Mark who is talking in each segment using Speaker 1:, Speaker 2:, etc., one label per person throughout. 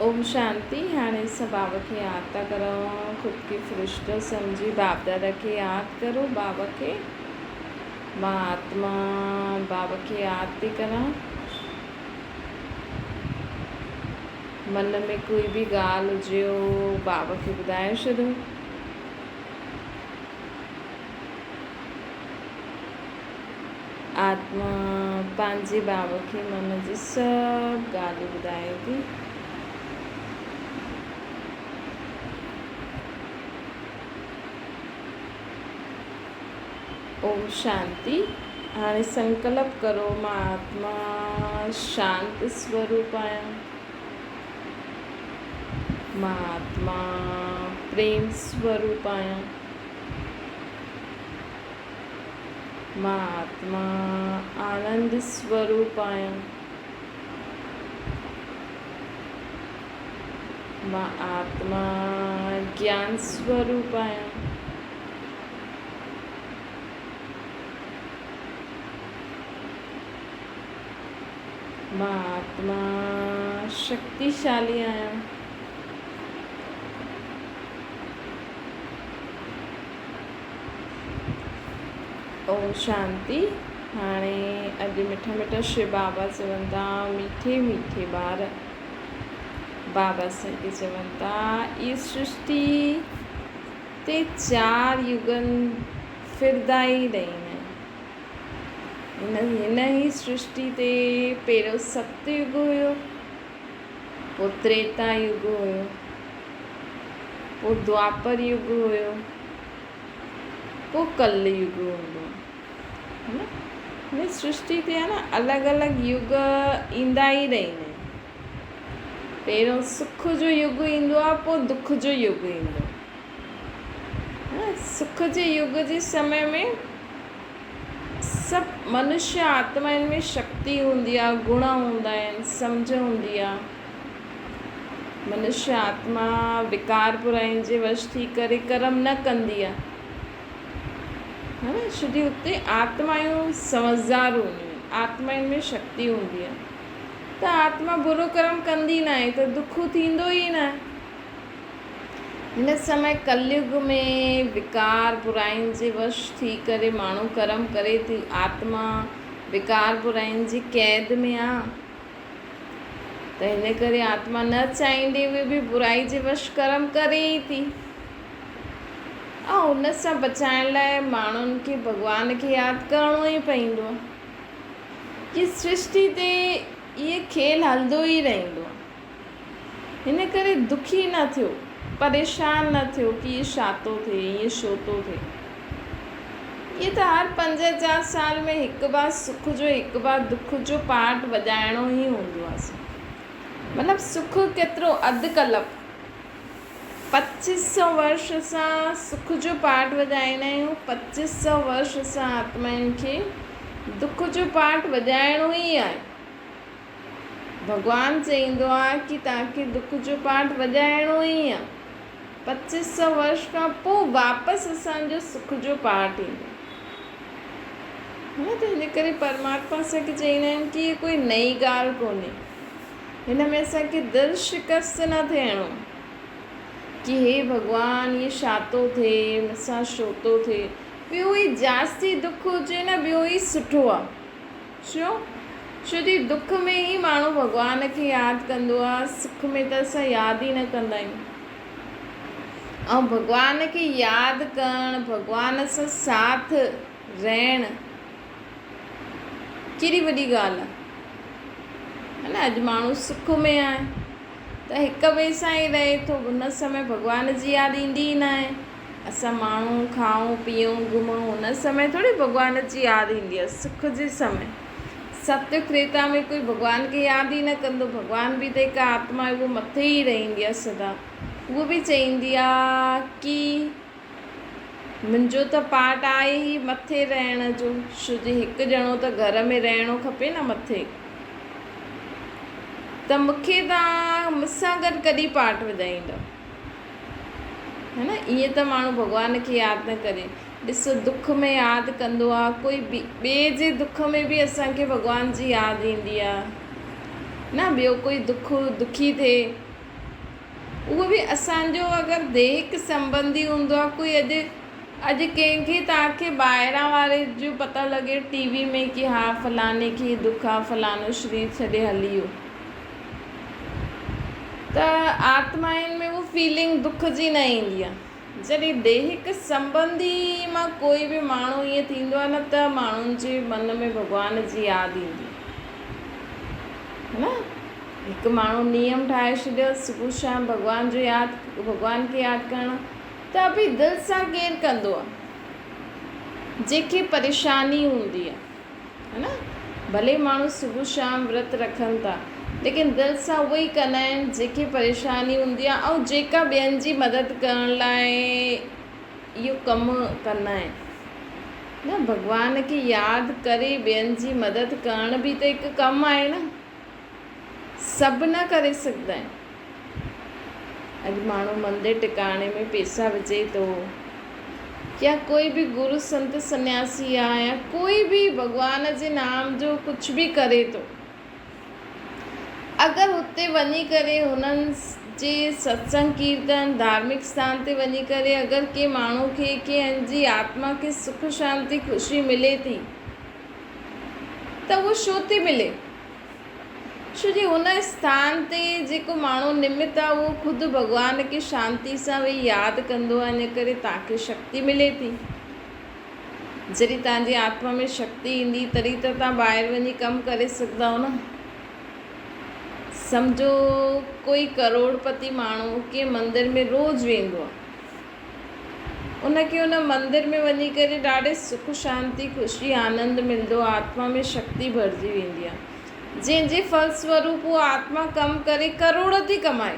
Speaker 1: اوم شانتي هاڻي اسان بابا کي ياد ٿا ڪرون خود کي فرشتو سمجهي باپ دادا کي ياد ڪرو بابا کي مان آتما بابا کي ياد ٿي ڪران من ۾ ڪوئي به ڳالهه هجيو بابا کي ٻڌائي ڇڏو. آتما پنهنجي بابا کي من جي سڀ ڳالهيون ٻڌائي ٿي. اوم شانتي. هاڻي سنڪلپ ڪرو مان آتما شانت سوروپ آهيان. مان آتما پريم سوروپ آهيان. مان آتما آنند سوروپ آهيان. مان آتما گيان سوروپ آهيان. مان آتما شڪتيشالي آهيان. اوم شانتي هاڻي اڄ مٺا مٺا شو بابا چون ٿا ميٺي ميٺي ٻار بابا اسان کي چون ٿا اي سرشٽي تي چار يگن ڦردا ئي رهندا آهن هن هن ئي سرشٽي تي پهريون ست يگ هيو پوء تريتا يگ هيو پوء دوآپر يگ هيو، پوء ڪل يگ هوندو آهي نه. هن سرشٽي تي آهي نه الڳ الڳ يگ ايندا ئي رهندا آهن. پهريون سک جو يگ ايندو آهي پوء دک جو يگ ايندو آهي. سک جي يگ جي سمي ۾ سڀ منشيه آتمائن ۾ شڪتي هوندي آهي، گڻ هوندا آهن، سمجهه هوندي آهي. منشيه آتما وڪار براين جي وش ٿي ڪري ڪرم نه ڪندي آهي. ها نه ڇو جي اتي آتمايون سمجهدار هونديون آهن، آتمائن ۾ شڪتي هوندي آهي ته آتما برو ڪرم ڪندي ناهي ته دک ٿيندو ئي ناهي. هن سمي ڪليگ ۾ وڪار براين جي وش ٿي ڪري ماڻهو ڪرم ڪري ٿي، آتما وڪار براين جي قيد ۾ آ ته هن ڪري آتما نه چاهيندي هئي به برائي جي وش ڪرم ڪري ئي ٿي ۽ ان سان بچائڻ لاء ماڻهن کي ڀڳوان کي ياد ڪرڻو ئي پوندو آ. هي سرشٽي تي اهي کيل هلندو ئي رهندو آ. هن ڪري دکي نه ٿيو، پريشان نه ٿيو ڪي اهي ڇا ٿو ٿئي، ائين ڇو ٿو ٿئي. اهي ته هر 5000 سال ۾ هڪ بار سک جو هڪ بار دک جو پارٽ وڄائڻو ئي هوندو آهي. مطلب سک ڪيترو اڌ ڪلپ، پچيس سو ورش اسان سک جو پارٽ وڄائيندا آهيون، پچيس سو ورش اسان آتمائن کي دک جو پارٽ وڄائڻو ئي آهي. ڀڳوان چئيندو آ ڪي توهان کي دک جو پاٺ وڄائڻو ئي آ. پچيس سئو ورش کان پو واپس اسان جو سک جو پاٺ ايندو. ها ته هن ڪري پرماتما اسان کي چئيندا آهن ڪي هي ڪوئي نئين ڳالهه ڪونهي. هن ۾ اسان کي دل شڪست نه ٿيڻو ڪي هي ڀڳوان هي ڇا ٿو ٿئي مون سان ڇو ٿو ٿئي. ٻيو ئي جاستي دک هجي نه ٻيو ئي سٺو آ. ڇو؟ ڇو جي دک ۾ ئي ماڻهو ڀڳوان کي ياد ڪندو آ، سک ۾ ته اسان ياد ئي نه ڪندا آهيون. ۽ ڀڳوان کي ياد ڪرڻ، ڀڳوان سان ساٿ رهڻ ڪيڏي وڏي ڳالهه آ. ها نه اڄ ماڻهو سک ۾ آهي ته هڪ ٻئي سان ئي رهي ٿو، ان سمي ڀڳوان جي ياد ايندي ئي ناهي. اسان ماڻهو کائون پيئون گهمون ان سمي ٿوري ڀڳوان جي ياد ايندي آهي سک جي سمي ست ڪريتا ۾ ڪوئي ڀڳوان کي ياد ئي نه ڪندو ڀڳوان به ته هڪ آتما آهي اهو مٿي ئي رهندي آهي سدا اهو به چئيندي آهي ڪي منهنجو ته پارٽ آهي ئي مٿي رهڻ جو ڇو جي هڪ ڄڻو ته گهر ۾ رهڻو کپي نه مٿي ته مونکي توهان مون سان گڏ ڪڏهن پارٽ وڄائيندؤ ها نه ائين ته ماڻهو ڀڳوان کي ياد نه ڪري. ڏسو دک ۾ ياد ڪندو آ ڪوئي ٻئي جي دک ۾ به اسان کي ڀڳوان جي ياد ايندي آ نه ٻيو ڪوئي دک دکي ٿئي اهو به اسان جو اگر ديهڪ سنٻنڌي هوندو آهي ڪوئي اڄ اڄ ڪنهن کي توهان کي ٻاهران واري جو پتو لڳي ٽي وي ۾ ڪي ها فلاڻي کي دک آ فلاڻو شرير ڇڏي هلي ويو ته آتمائن ۾ اهو فيلنگ دک جي نه ايندي آ جڏهن ديهڪ سنٻنڌي مان ڪوئي به ماڻهو ائين ٿيندو آ نه ته ماڻهن جي من ۾ ڀڳوان جي ياد ايندي آ نه هڪ ماڻهو نيم ٺاهي ڇڏيو صبح شام ڀڳوان جو ياد ڀڳوان کي ياد ڪرڻ ته به دل سان ڪير ڪندو آ جنهن کي پريشاني هوندي آ ها نه ڀلي ماڻهو صبح شام ورت رکن ٿا ليڪن دل سان اهي ئي ڪندا آهن جنهن کي پريشاني هوندي آ ۽ جيڪا ٻين جي مدد ڪرڻ لاء اهو ڪم ڪندا آهن نه ڀڳوان کي ياد ڪري ٻين جي مدد ڪرڻ به ته هڪ ڪم آهي نه سڀ نه ڪري سگهندا آهن. اڄ ماڻهو مندر ٽڪاڻي ۾ پيسا وجهي ٿو يا ڪوئي به گرو سنت سنياسي آ يا ڪوئي به ڀڳوان جي نام جو ڪجهه به ڪري ٿو اگر هتي وڃي ڪري هنن جي ستسنگ ڪيرتن ڌارمڪ اسٿان تي وڃي ڪري اگر ڪنهن ماڻهو کي ڪنهن جي آتما کي سک شانتي خوشي ملي ٿي ته اهو ڇو ٿي ملي؟ ڇو جي ان اسٿان تي جيڪو ماڻهو نمت آهي اهو خود ڀڳوان کي شانتي سان ويهي ياد ڪندو آهي ان ڪري توهان کي شڪتي ملي ٿي. جڏهن توهان جي آتما ۾ شڪتي ايندي تڏهن ته توهان ٻاهر وڃي ڪم ڪري سگهندؤ نه. سمجهو ڪوئي ڪروڙپتي ماڻهو ڪنهن مندر ۾ روز ويندو آهي. ان کي ان مندر ۾ وڃي ڪري ڏاڍي سک شانتي خوشي آنند ملندو آ آتما ۾ شڪتي ڀرجي ويندي آ جنهن جي ڦل سوروپ اهو آتما ڪم ڪري ڪروڙ ٿي ڪمائي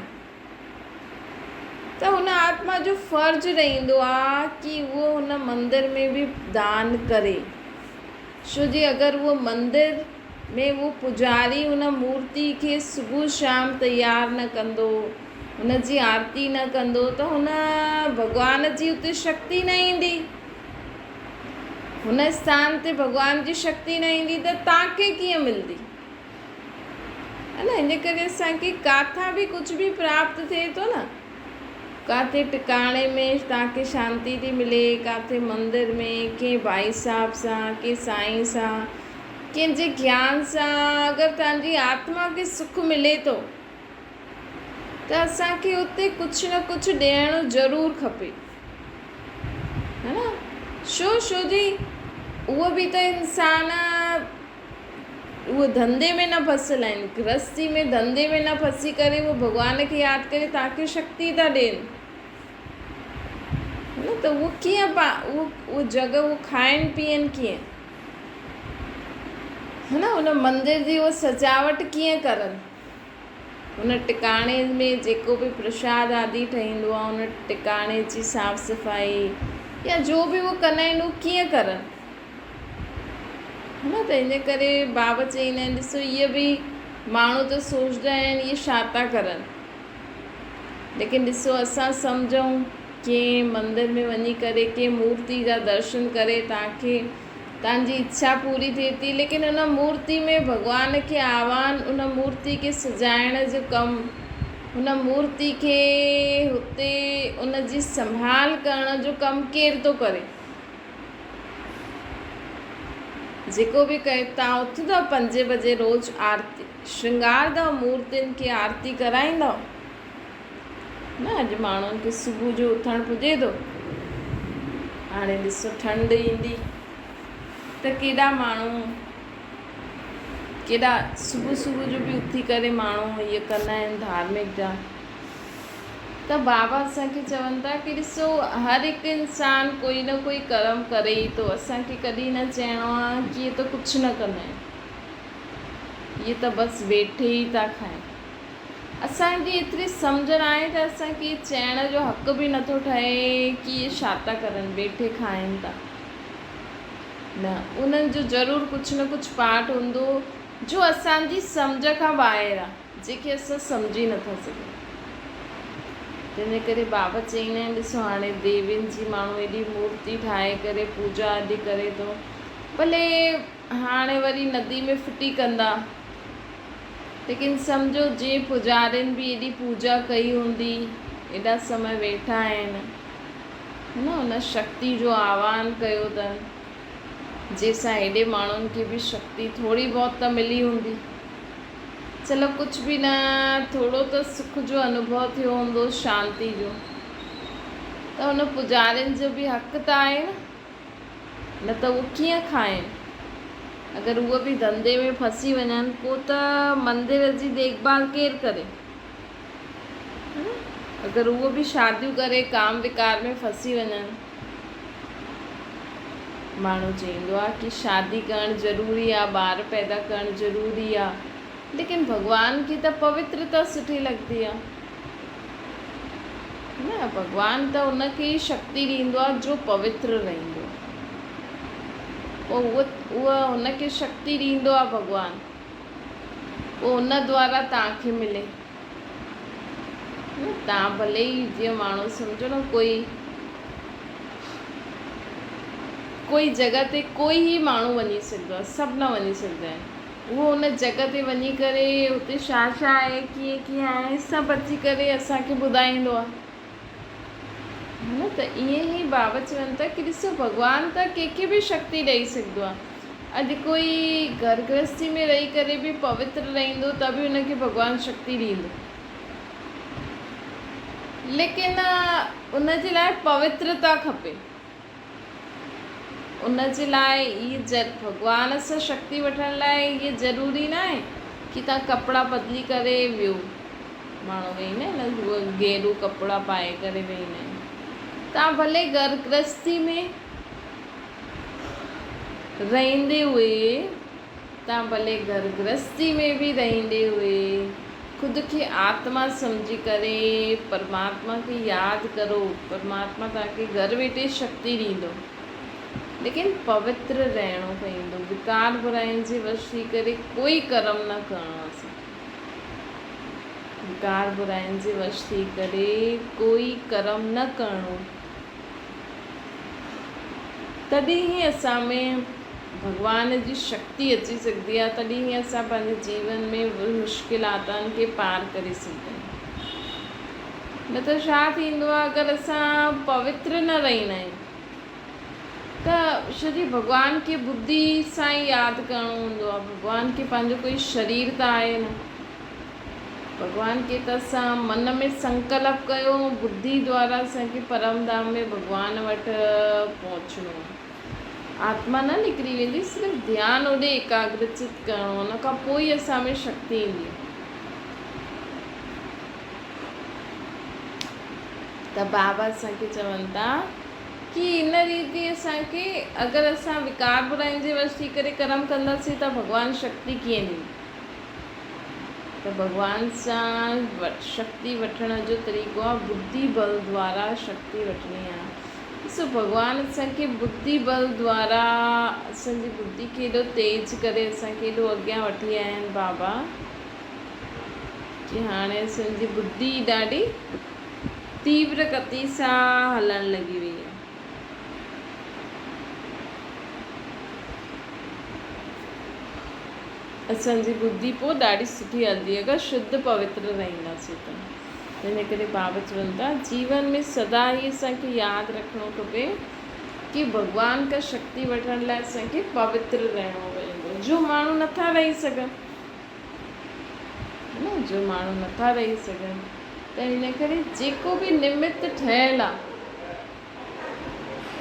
Speaker 1: ته ان آتما جو فرض رهندو آ ڪي اهو ان مندر ۾ به دان ڪري ڇو جي اگر اهو مندر ۾ اهو پوڄاري ان مورتي کي صبح شام تيار نه ڪندو هن جي آرتي نه ڪندو ته هن ڀڳوان جي اتي شڪتي نه ايندي. هن اسٿان تي ڀڳوان جي شڪتي نه ايندي ته توهان کي ڪيئن ملندي؟ ها نه ان ڪري اسان کي ڪاٿان به ڪجهه به پراپت ٿئي ٿو نه ڪاٿي ٽڪاڻي ۾ توهان کي شانتي ٿي ملي ڪاٿي مندر ۾ ڪنهن ڀائي صاحب سان ڪنهن سائين سان ڪنهن جي گيان سان اگر توهان جي آتما کي سک ملي ٿو ته اسان کي اتي ڪجهه نه ڪجهه ڏيڻ ضرور کپي ها نه ڇو ڇو جي اهو به ته انسان اهو ڌنڌي ۾ نه ڦسيل آهن گرهستي ۾ ڌنڌي ۾ نه ڦسي ڪري اهو ڀڳوان کي ياد ڪري توهان کي شڪتي ٿا ڏين نه ته اهو ڪيئن پا اهو اهو جڳهه اهو کائن پيئن ڪيئن ها نه ان مندر جي اهو سجاوٽ ڪيئن ڪرن ان ٽڪاڻي ۾ جيڪو به پرشاد آدي ٺهيندو آهي ان ٽڪاڻي جي صاف صفائي يا جو به هو ڪندا آهن اهو ڪيئن ڪرن نه ته ان ڪري بابا چئيندا آهن ڏسو اهي به ماڻهو ته سوچدا آهن اهي ڇا ٿا ڪرن ليڪن ڏسو اسان سمجهون ڪنهن مندر ۾ وڃي ڪري ڪنهن مورتي جا درشن ڪري توهان کي توهان جي اڇا پوري ٿئي ٿي ليڪن ان مورتي ۾ ڀڳوان کي آوان ان مورتي کي سجائڻ جو ڪم ان مورتي کي هتي ان جي سنڀال ڪرڻ جو ڪم ڪير ٿو ڪري جيڪو به ڪري توهان اٿندؤ پنجين بجي روز آرتي شرنگاردؤ مورتين کي آرتي ڪرائيندؤ نه اڄ ماڻهن کي صبح جو اٿڻ پڄي ٿو. هاڻي ڏسو ٺنڊ ايندي ته ڪيڏا ماڻهو ڪيڏا صبح صبح جو به اٿي ڪري ماڻهو هيء ڪندا آهن ڌارمڪ جا ته بابا اسان کي چون ٿا ڪي ڏسو هر هڪ انسان ڪوئي نه ڪوئي ڪرم ڪري ئي ٿو اسان کي ڪڏهن نه چئڻو آهي ڪي هي ته ڪجهه نه ڪندا آهن هي ته بس ويٺي ئي ٿا کائن اسان جي ايتري سمجهه ناهي ته اسان کي چئڻ جو حق به نٿو ٺهي ڪي اهي ڇا ٿا ڪرن ويٺي کائن ٿا نه انهن جو ضرور ڪجهه نه ڪجهه پارٽ هوندو جو اسان جي سمجهه کان ٻاهر آهي جنهن کي اسان سمجهي نٿا سگهون تنهن ڪري بابا چئيندا آهن ڏسو هاڻي ديوين جي ماڻهو ايڏي مورتي ٺاهي ڪري پوڄا آدي ڪري ٿو ڀلي هاڻي وري ندي ۾ ڦٽي ڪندا. ليڪن سمجهو جي پوڄارين به ايڏي پوڄا ڪئي هوندي، ايڏا سمي ويٺا آهن، هي نه ان شڪتي جو آواهن ڪيو اٿن، جنهن سان ايڏي ماڻهن کي به شڪتي ٿوري بهت ته ملي هوندي. چلو ڪجهه به نه ٿورو ته سک جو انوڀو ٿيو هوندو، شانتي جو. ته ان پوڄارين جو به حق ته آهي نه. نه ته اهو ڪيئن کائين؟ اگر اهي به ڌنڌي ۾ ڦسي وڃن پوء ته مندر جي ديک ڀال ڪير ڪري؟ اگر اهو به شاديون ڪري ڪام وڪار ۾ ڦسي وڃن. ماڻهو چئيندو آهي ڪي شادي ڪرڻ ضروري آهي، ٻار پيدا ڪرڻ ضروري آهي، ليڪن ڀڳوان کي ته پوترتا سٺي لڳندي آهي. نه، ڀڳوان ته ان کي ئي شڪتي ڏيندو آهي جو پوتر رهندو آهي. پوء اهو اهو هن کي شڪتي ڏيندو آهي ڀڳوان. پوء ان دوارا توهان کي ملي. نه توهان ڀلي ئي جيئن ماڻهو سمجهو نه ڪوئي ڪوئي جڳهه تي ڪوئي ئي ماڻهو وڃي سگهندو آهي سڀ نه وڃي سگهندا آهن. اهو ان جڳهه تي وڃي ڪري اتي ڇا ڇا آهي ڪيئن ڪيئن آهي سڀ اچي ڪري اسان کي ٻڌائيندو آهي ها نه ته ائين ئي بابا چون ٿا ڪي ڏسو ڀڳوان ته ڪنهن کي به شڪتي ڏئي سگهندو آهي اڄ ڪوئي گهر گرهستي ۾ رهي ڪري به پوتر رهندو ته به ان کي ڀڳوان شڪتي ڏيندو ليڪن ان جي لاء پوترتا کپي. ان جي لاء اهي ڀڳوان سان شڪتي وٺڻ لاء اهي ضروري ناهي ڪي توهان ڪپڙا بدلي ڪري ويهو. ماڻهو ويهندا آهن نه اهي گيرو ڪپڙا پائي ڪري ويهندا آهن. توهان ڀلي گهر گرهستي ۾ رهندي هئي توهان ڀلي گهر گرهستي ۾ به رهندي هئي خود کي آتما سمجهي ڪري پرماتما کي ياد ڪرو، پرماتما توهان کي گهر ويٺي شڪتي ڏيندو. ليڪن پوتر رهڻو پوندو، وڪار براين جي وش ٿي ڪري ڪوئي ڪرم نه ڪرڻو اسان. وڪار براين جي وش ٿي ڪري ڪوئي ڪرم نه ڪرڻو. تڏهن ئي اسان ۾ ڀڳوان جي شڪتي اچي سگهندي آهي، تڏهن ئي اسان پنهنجي جيون ۾ مشڪلاتن کي پار ڪري سگهندا آهيون. نه ته ڇا ٿيندو آهي اگر اسان پوتر نه رهندا آهيون ته ڇو جي ڀڳوان کي ٻڌي سان ئي ياد ڪرڻو هوندو آهي، ڀڳوان کي پنهنجو ڪوئي شرير ته آهي نه. ڀڳوان کي ته اسان من ۾ سنڪلپ ڪيو ۽ ٻڌي دوارا اسان کي پرم ڌام ۾ ڀڳوان وٽ پهچڻو آهي. آتما نه نڪري ويندي صرف ڌيان اوڏي ايڪاگرچت ڪرڻو ان کان پوء ئي اسان ۾ شڪتي ايندي. ته بابا اسان کي چون ٿا ڪي ان ريتي اسان کي اگر اسان وڪار براين جي وش ٿي ڪري ڪرم ڪنداسين ته ڀڳوان شڪتي ڪيئن ڏيندو. ته ڀڳوان سان شڪتي وٺڻ جو طريقو آهي ٻڌي بل دوارا شڪتي وٺڻي آهي. ڏسو ڀڳوان اسان کي ٻڌي بل دوارا اسان جي ٻڌي کي ايڏو تيز ڪري اسان کي ايڏو اڳيان وٺي آيا آهن بابا ڪي هاڻي اسان جي ٻڌي ڏاڍي تيور گتي سان هلڻ لڳي وئي آهي. اسان جي ٻڌي پوء ڏاڍي سٺي هلندي اگر شڌ پوتر رهنداسين ته. تنهن ڪري بابا چون ٿا جيون ۾ سدا هي اسان کي ياد رکڻو کپي ڪي ڀڳوان کان شڪتي وٺڻ لاء اسان کي پوتر رهڻو پوندو جو ماڻهو نٿا رهي سگهن نه جو ماڻهو نٿا رهي سگهن ته ان ڪري جيڪو به نمت ٺهيل آ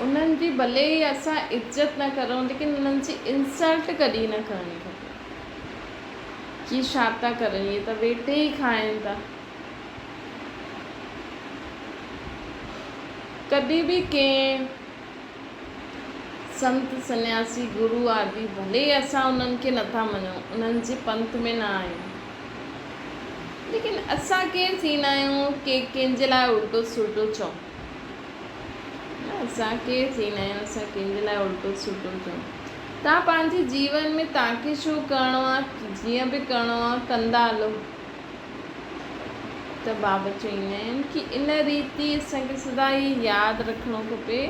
Speaker 1: انهن جي ڀلي ئي اسان عزت نه ڪرون ليڪن انهن جي انسلٽ ڪڏهن نه ڪرڻي کپي ڪي ڇا ٿا ڪرن اهي ته ويٺي ئي کائن ٿا ڪڏهن به ڪنهن سنت سنياسي گرو آدي ڀلي اسان انهن کي نٿا مڃون انهن جي پنٿ ۾ نه آهيون ليڪن اسان ڪير ٿيندا آهيون ڪي ڪنهن جي لاء الٽو سلٽو چئون نه اسان ڪير ٿيندا آهيون اسان ڪنهن جي لاء الٽو سلٽو چئون توهان پنهنجي جيون ۾ توهان کي ڇو ڪرڻو آهي جيئن به ڪرڻو آهي ڪندا هلو ته بابا چوندا آهن ڪي ان ريتي اسان کي سدا هي ياد رکڻو کپي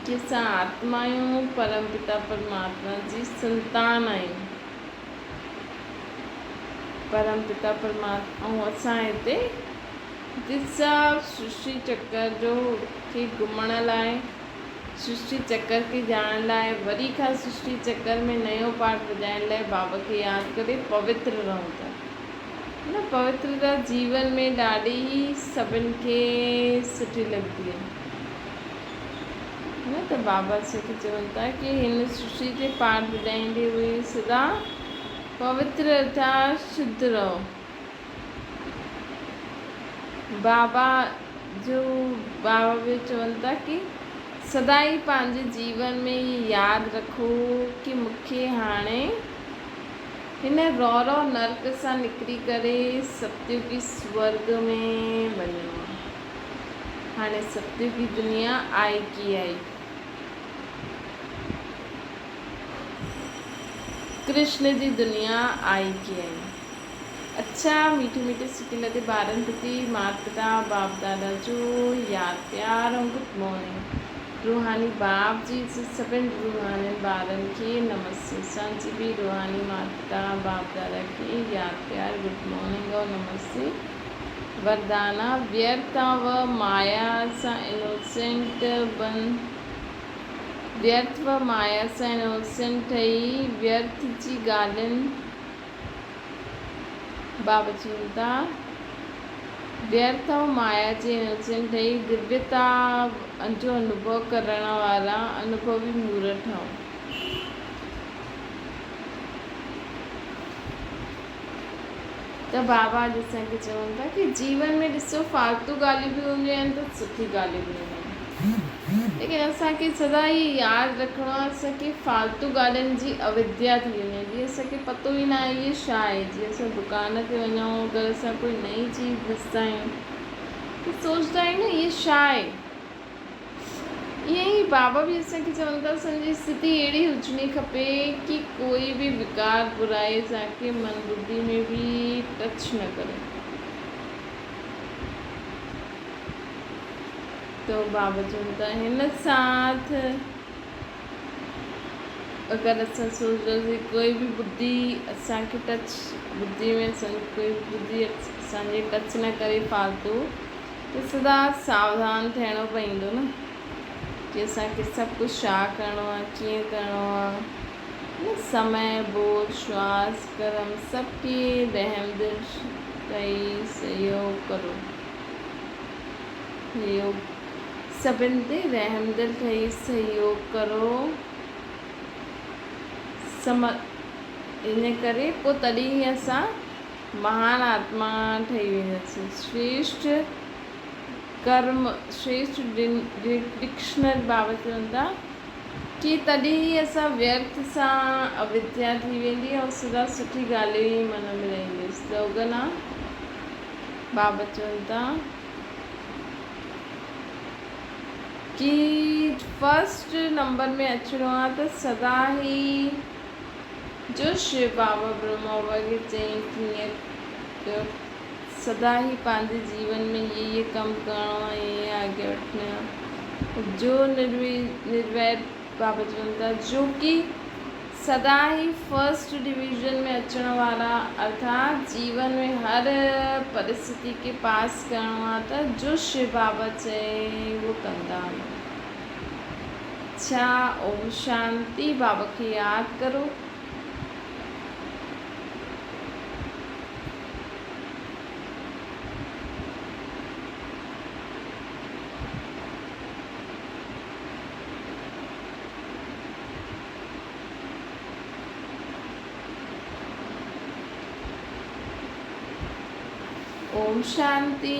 Speaker 1: ڪي اسان آتما آهيون پرم پتا پرماتما جي سنتان آهيون. پرم پتا پرماتما ۽ اسان هتي هتي سڀ سرشٽي چڪر جو کي گهمڻ لاء سرشٽي چڪر کي ڄاڻڻ لاء وري کان سرشٽي چڪر ۾ نيو پارٽ وڄائڻ لاء بابا کي ياد ڪري پوتر رهون ٿا. نه پوترتا جيون ۾ ڏاڍي ئي سڀن کي سٺي لڳندي آهي. نه ته بابا اسان کي چون ٿا ڪي هن سرشٽي تي پار وڄائيندي هئي سدا پوتر ارٿات شڌ رهو. بابا جو بابا به چون ٿا ڪي سدا ئي پنهنجي جيون ۾ هي ياد رکو ڪي مون کي هاڻي هن رورو نرڪ سان نڪري ڪري ستيوگي سورڳ ۾ وڃڻو آهي. هاڻي ستيوگي دنيا آئي ڪي آئي. ڪرشن جي دنيا آئي ڪي آئي. اڇا ميٺي ميٺي سڪي لڌي ٻارن پرتي مات پتا باپ دادا جو ياد پيار ۽ گڊ مارننگ. روحاني باپ جي سڀن روحانين ٻارن کي نمستي اسان جي به روحاني مات پتا باپ دادا کي ياد پيار گڊ مارننگ اور نمستي وردانا ويرٿ و مايا سان انوسينٽ بن ويرٿ و مايا سان انوسينٽ ٺهي ويرٿ جي ڳالهين بابت چون ٿا، ويرٿ ۽ مايا جي انوسينٽ ٺهي دويتا جو انوڀو ڪرڻ وارا انوڀوي مورت ٺهو. ته بابا اڄ اسان کي چون ٿا ڪي جيون ۾ ڏسو فالتو ڳالهيون به هونديون آهن ته سٺي ڳالهيون به هونديون آهن. ليڪن اسان کي سدا هي ياد رکڻو آهي اسان کي فالتو ڳالهين جي اوديا ٿي وڃي جيئن اسان کي پتو ئي نه آهي هي ڇا آهي جيئن اسان دڪان تي وڃون اگر اسان ڪوئي نئين چيز ڏسندا آهيون ته سوچدا آهيون نه هي ڇا آهي ائين ئي بابا به اسان کي چون ٿا اسان جي استٿي اهڙي هجڻي کپي ڪي ڪوئي به وڪار برائي اسان کي من ٻڌي ۾ به ٽچ نه ڪري. تو بابا چون ٿا هن ساٿ اگر اسان سوچنداسين ڪوئي به ٻڌي اسان کي ٽچ ٻڌي ۾ اسان جي ڪوئي به ٻڌي اسان جي ٽچ نه ڪري فالتو ته سدا ساوڌان ٿيڻو پوندو نه ڪي اسان کي سڀ ڪجهه ڇا ڪرڻو آهي ڪيئن ڪرڻو آهي سمي بوڌ شواس ڪرم سڀ کي رحم دل ڪئي سهيوگ ڪرو. سهيوگ، سڀن تي رحمدل ٺهي سهيوگ ڪرو. سم ان ڪري پوء تڏهن ئي اسان مهان آتما ٺهي وينداسين. شريشٺ ڪرم، شريشٺ ڊڪشنري بابت چون ٿا ڪي تڏهن ئي اسان ويرٿ سان اوديا ٿي ويندي ۽ سدا سٺي ڳالهيون ئي من ۾ رهنديون. سلوگن آ بابت چون ٿا ڪي فرسٽ نمبر ۾ اچڻو آ ته سدا هي جو شو بابا برهما بابا کي چئين ڪيئن ڪيو سدا هي پنهنجي جيون ۾ هي هي ڪم ڪرڻو آ هي هي آگيا وٺڻي آ جو نروير بابا چون ٿا جو ڪي سدا هي فرسٽ ڊويزن ۾ اچڻ وارا ارٿات جيون ۾ هر پرستتي کي پاس ڪرڻو آ ته جو شو بابا چئي اهو ڪندا هلو. ڇا اوم شانتي بابا کي ياد ڪرو. اوم شانتي.